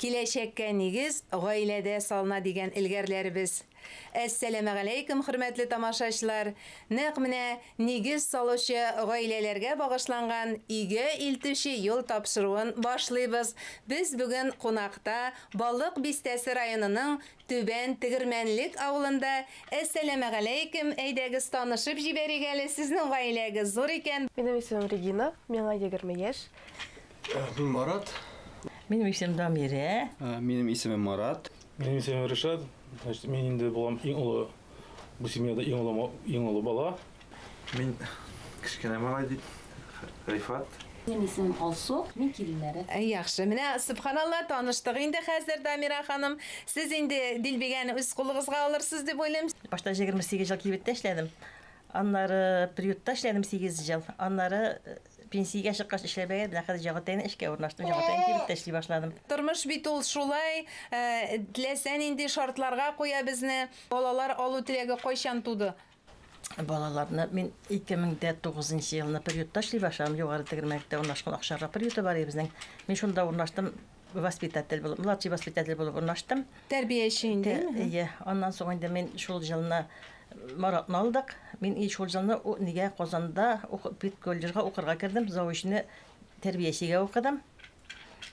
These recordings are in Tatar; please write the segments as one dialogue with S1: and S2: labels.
S1: Киләчәккә нигез гаиләдә салына дигән элгәрләребез. Әссәламегаләйкем, хөрмәтле тамашачылар! Нәкъ менә нигез салучы гаиләләргә багышланган Өйгә илтүче юл тапшыруын башлыйбыз. Без бүген кунакта Балык Бистәсе районының Түбән Тегермәнлек авылында. Әссәламегаләйкем, әйдәгез танышып җибәрик әле, сезнең гаиләгез зур икән.
S2: Минем исемем Регина, миңа 20 яшь.
S3: Мин Марат.
S4: Минем исемем Дамирә.
S5: Минем исемем Марат.
S6: Минем исемем Ришат. Значит, мин инде булам иң олы, бу семьяда иң олы, иң олы бала.
S7: Мин кечкенә малай дип, Рифат.
S8: Минем исемем Алсу, мин киленнәре.
S1: Яхшы. Менә, сөбханалла, таныштык инде хәзер, Дамира ханым. Сез инде дилбегәне үз кулыгызга алырсыз дип уйлыйм.
S4: Башта 28 ел кибеттә эшләдем. Аннары приютта эшләдем 8 ел. Аннары пенсиягә чыккач эшләмәгән, менә хәзер Җагатайны эшкә урнаштым. Җагатайны кибеттә эшли башладым.
S1: Тормыш бит ул шулай, теләсә нинди шартларга куя безне. Балалар алу теләге кайчан туды?
S4: Балаларны мин 2009 елны приютта эшли башладым. Югары Тегермәнлектә урнашкан Акшарга приюты бар безнең. Мин шунда урнаштым, воспитатель булып, младший воспитатель булып урнаштым.
S1: Тәрбияче инде.
S4: Әйе, аннан соң инде мин шул елны Маратны алдык. Мин шул елны нигә Казанда педколледжга укырга кердем, заочно тәрбиячегә укыдым.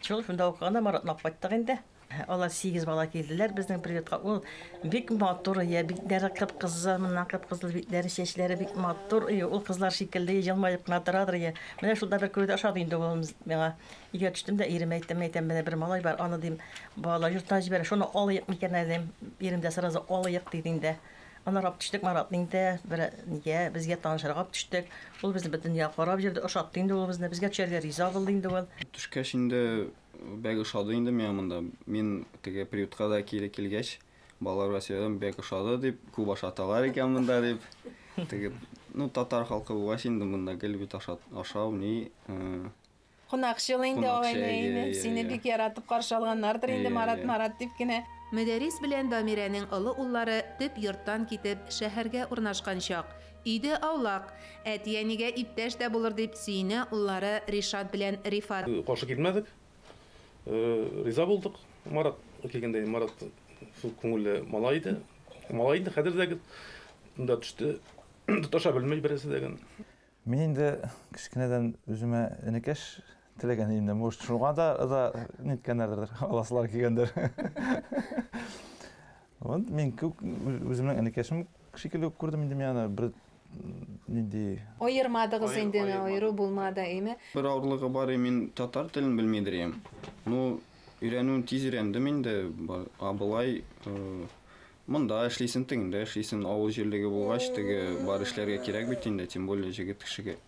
S4: Шул шунда укыганда Маратны алып кайттык инде. Алар 8 бала килделәр безнең приютка. Ул бик матур, я битләре кып-кызыл, моннан кып-кызыл битләре, чәчләре бик матур. Ул кызлар шикелле елмаеп кына торадыр. Менә шунда бер күрде ошады инде ул миңа. Өйгә төштем дә иремә әйттем, әйтәм, менә бер малай бар, аны дим, балалар йортына җибәрә, шуны алыйк микән әле дим. Ирем дә сразу алыйк диде инде. Аннары алып төштек Маратны инде, бер нигә безгә танышырга алып төштек. Ул безне бөтен дөнья карап йөрде, ошатты инде ул безне, безгә төшәргә риза булды инде ул.
S5: Төшкәч инде бәк ошады инде миңа монда. Мин теге приютка да кире килгәч, балаларга сөйләдем, бәк ошады дип, күп ашаталар икән монда дип. Теге, ну, татар халкы булгач инде монда гел бит ашау, ни,
S1: Кунакчыл инде гаилә инде. Сине бик яратып каршы алганнардыр инде, Марат, Марат дип кенә. Мөдәррис белән Дамирәнең олы уллары төп йорттан китеп шәһәргә урнашкан чак. Өйдә аулак. Әти-әнигә иптәш тә булыр дип сөенә уллары Ришат белән Рифат.
S6: Каршы килмәдек. Риза булдык. Марат килгәндә Марат шул күңелле малай иде. Малай инде хәзер дә монда төште. Тоташа белми бересе дә.
S7: Мин инде кечкенәдән үземә энекәш теләгән идем. Может, шуңа да ниткәннәрдер, аласылар килгәндер. Вот мин күп үземнең энекәшем шикелле үк күрдем инде мин аны бер нинди
S1: Аермадыгыз инде, аеру булмады, әйме?
S5: Бер авырлыгы бар, мин татар телен белмидер идем. Ну, өйрәнүен тиз өйрәндем инде. А болай монда эшлисең, тегендә эшлисең, авыл җирлеге булгач, теге бар эшләргә кирәк бит инде, тем более җегет кешегә.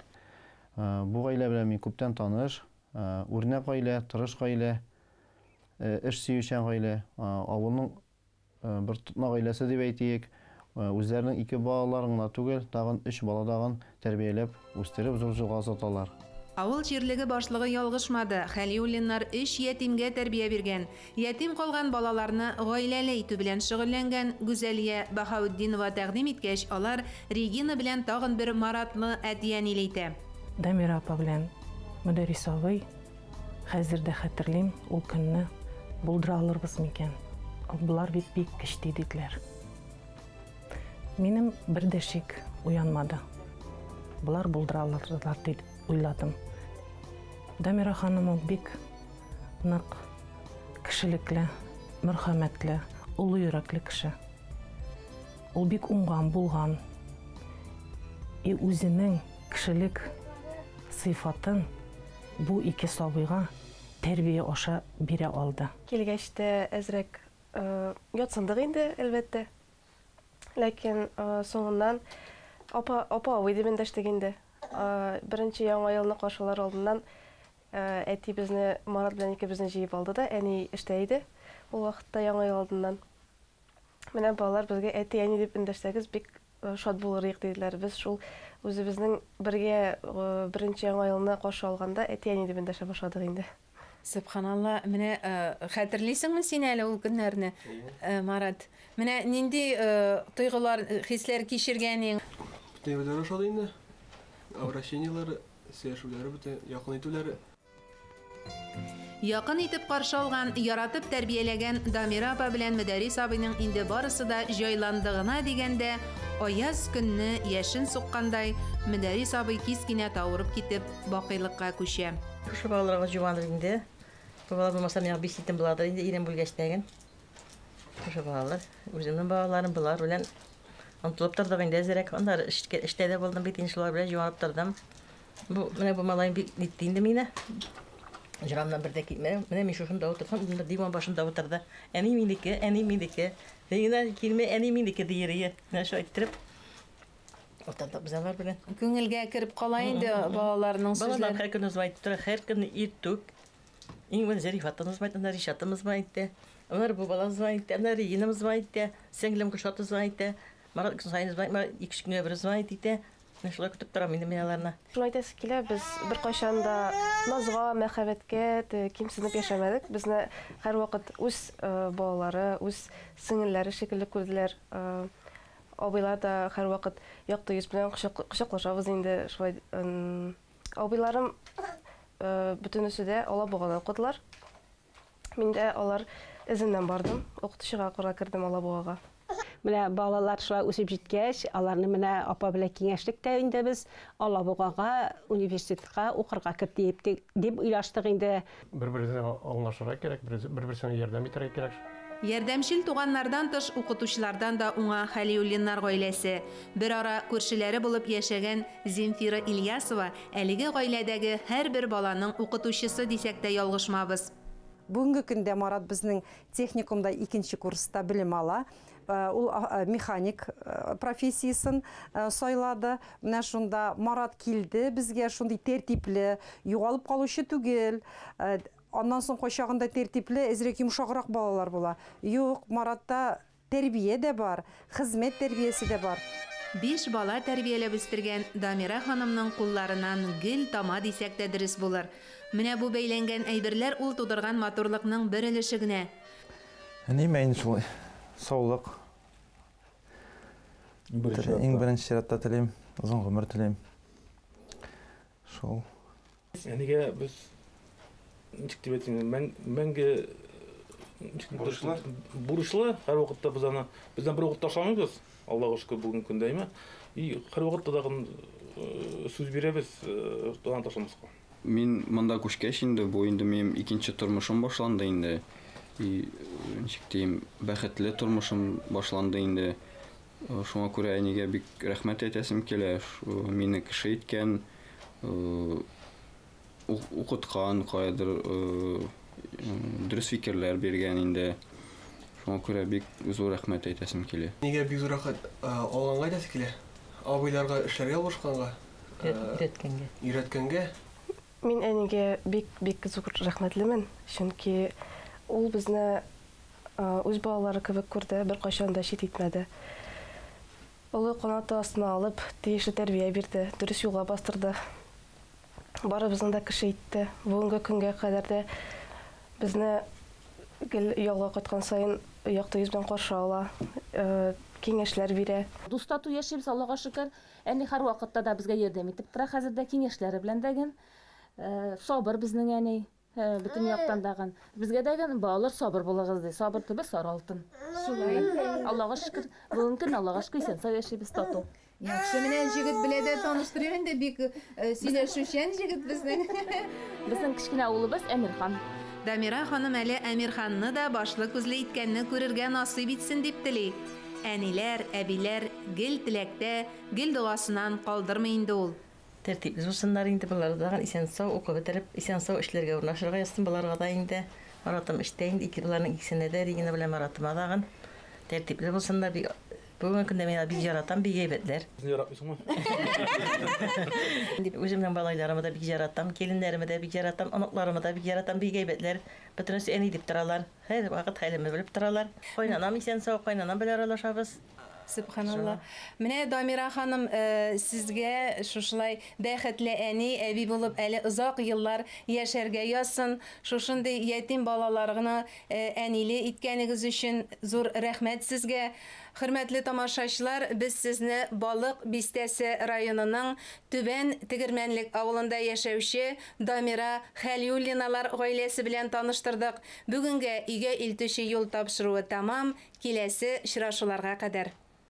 S9: Бу гаилә белән мин күптән таныш, үрнәк гаилә, тырыш гаилә, эш сөючән гаилә, авылның бер тотма гаиләсе дип әйтик. Үзләренең 2 балаларын гына түгел, тагын 3 бала тагын тәрбияләп, үстереп зур юлга озаталар.
S1: Авыл җирлеге башлыгы ялгышмады. Хәлиуллиннар 3 ятимгә тәрбия биргән. Ятим калган балаларны гаиләле итү белән шөгыльләнгән Гүзәлия Баһаутдинова тәкъдим иткәч, алар Регина белән тагын бер Маратны әти-әниле итә.
S10: Дамира апа белән Мөдәррис абый, хәзер дә хәтерлим, ул көнне булдыра алырбыз микән? Болар бит бик кечти диделәр. Минем бер дә шик уянмады. Болар булдыра алырлар дип уйладым. Дамира ханым ул бик нык кешелекле, мәрхәмәтле, олы йөрәкле кеше. Ул бик уңган, булган. И үзенең кешелек сыйфатын бу ике сабыйга тәрбия аша бирә алды.
S2: Килгәч тә әзрәк ятсындык инде, әлбәттә. Ләкин соңыннан апа, апа абый дип эндәштек инде. Беренче яңа елны каршылар алдыннан әти безне Марат белән икебезне җыеп алды да, әни эштә иде ул вакытта яңа ел алдыннан. Менә балалар безгә әти, әни дип эндәшсәгез бик шат булыр идек диделәр. Без шул үзебезнең бергә беренче яңа елны каршы алганда әти, әни дип эндәшә башладык инде.
S1: Сөбханалла, менә хәтерлисеңме син әле ул көннәрне, Марат? Менә нинди тойгылар, хисләр кичергәнең?
S3: Бөтен әйберләр ошады инде. Обращениеләре, сөйләшүләре, бөтен якын итүләре.
S1: Якын итеп каршы алган, яратып тәрбияләгән Дамира апа белән Мөдәрис абыйның инде барысы да җайланды гына дигәндә, аяз көнне яшен суккандай, Мөдәрис абый киз кинәт авырып китеп, бакыйлыкка күчә.
S4: Шушы балаларга җуаныр инде. Бу бала булмаса, миңа бик читен буладыр инде, ирем үлгәч тәген. Шушы балалар, үземнең балаларым, болар белән онытылып тордык инде әзрәк. Аннары эшкә, эштә дә булдым бит инде, шулар белән җуанып тордым. Бу, менә бу малаем бик нитте инде мине. Җырамнан бер дә китмәде. Менә мин шушында утырсам, ул диван башында утырды. Әни минеке, әни минеке. Генә килмә, әни минеке диер ие. Менә шулай иттереп утырдык без алар белән.
S1: Күңелгә кереп кала инде балаларның сүзләре.
S4: Балалар һәр көнне звонит тора, һәр көнне иртүк. Иң әүвәл Зәрифатымыз звонит, аннары Ришатымыз звонит итә. Аннары бу бала звонит итә, аннары Регинамыз звонит итә, сеңлем Гөлшат звонит итә. Марат көн саен звонит, Марат ике-өч көнгә бер звонит итә. Менә шулай көтеп торам инде мин аларны.
S2: Шуны әйтәсе килә, без беркайчан да назга, мәхәббәткә кимсенеп яшәмәдек. Безне һәрвакыт үз балалары, үз сеңелләре шикелле күрделәр. Абыйлар да һәрвакыт якты йөз белән кочаклашабыз инде шулай. Абыйларым бөтенесе дә Алабугада укыдылар. Мин дә алар эзеннән бардым. Укытучыга укырга кердем Алабугага.
S11: Менә балалар шулай үсеп җиткәч, аларны менә апа белән киңәштек тә инде без Алабугага университетка укырга кертик дип уйлаштык инде.
S12: Бер-берсенә аңлашырга кирәк, бер-берсенә ярдәм итәргә кирәк.
S1: Ярдәмчел туганнардан тыш укытучылардан да уңа Хәлиуллиннар гаиләсе. Берара күршеләре булып яшәгән Земфира Ильясова әлеге гаиләдәге һәрбер баланың укытучысы дисәк тә ялгышмабыз.
S13: Бүгенге көндә Марат безнең техникумда икенче курста белем ала. Ул механик профессиясен сайлады. Менә шунда Марат килде безгә, шундый тәртипле, югалып калучы түгел. Аннан соң кайчагында тәртипле, әзрәк йомшаграк балалар була. Юк, Маратта тәрбия дә бар, хезмәт тәрбиясе дә бар.
S1: Биш бала тәрбияләп үстергән Дамира ханымның кулларыннан гел тама дисәк тә дөрес булыр. Менә бу бәйләнгән әйберләр ул тудырган матурлыкның бер өлеше генә.
S7: Нимә инде шулай? Саулык. Иң беренче чиратта телим, озын гомер телим. Шул.
S6: Әнигә без ничек дип әйтим, мәңге
S3: бурычлы.
S6: Бурычлы, һәрвакытта без аны бездән бер вакытта ташламыйбыз. Аллага шөкер, бүгенге көндә әйме. И һәрвакытта тагын сүз бирәбез, аны ташламаска.
S5: Мин монда күчкәч инде, бу инде минем икенче тормышым башланды инде. И ничек дим, бәхетле тормышым башланды инде. Шуңа күрә әнигә бик рәхмәт әйтәсем килә. Мине кеше иткән, укыткан, каядыр дөрес фикерләр биргән инде. Шуңа күрә бик зур рәхмәт әйтәсем килә.
S3: Нигә бик зур рәхмәт алганга әйтәсе килә? Абыйларга эшләргә булышканга,
S4: өйрәткәнгә.
S3: Өйрәткәнгә.
S2: Мин әнигә бик-бик зур рәхмәтлемен, чөнки ул безне үз балалары кебек күрде, беркайчан да чит итмәде. Олы канаты астына алып, тиешле тәрбия бирде, дөрес юлга бастырды. Барыбызны да кеше итте. Бүгенге көнгә кадәр дә безне гел ялга кайткан саен якты йөз белән каршы ала, киңәшләр бирә.
S8: Дус тату яшибез, Аллага шөкер. Әни һәрвакытта да безгә ярдәм итеп тора, хәзер дә киңәшләре белән дәген. Сабыр безнең әни, бөтен яктан дагын. Безгә дәген балалар сабыр булыгыз ди. Сабыр түбе сары алтын.
S1: Шулай.
S8: Аллага шөкер, бүгенге көн Аллага шөкер исән-сау яшибез тату.
S1: Яхшы, менә җегет белә дә таныштырыйм инде, бик сөйләшүчән җегет безнең.
S8: Безнең кечкенә улыбыз Әмирхан.
S1: Дамира ханым әле Әмирханны да башлы күзле иткәнне күрергә насыйп итсен дип тели. Әниләр, әбиләр гел теләктә, гел догасынан калдырмый инде ул.
S4: Тәртипле булсыннар инде, болар да исән-сау укып бетереп, исән-сау эшләргә урнашырга язсын боларга да инде. Маратым эштә инде, ике боларның икесенә дә, Регина белән Маратыма дагын. Тәртипле булсыннар, бик бүгенге көндә мин бик яратам, бик әйбәтләр.
S6: Үзең яратмыйсыңмы?
S4: Үземнең балаларымы да бик яратам, киленнәремне дә бик яратам, оныкларымы да бик яратам, бик әйбәтләр. Бөтенесе әни дип торалар. Һәр вакыт хәлемне белеп торалар. Кайнанам исән-сау, кайнанам белән аралашабыз.
S1: Сөбханалла. Менә Дамира ханым, сезгә шушылай бәхетле әни, әби булып әле озак еллар яшәргә язсын. Шушындый ятим балаларны әниле иткәнегез өчен зур рәхмәт сезгә. Хөрмәтле тамашачылар, без сезне Балык Бистәсе районының Түбән Тегермәнлек авылында яшәүче Дамира Хәлиуллиналар гаиләсе белән таныштырдык. Бүгенгә өйгә илтүче юл тапшыруы тәмам, киләсе очрашуларга кадәр.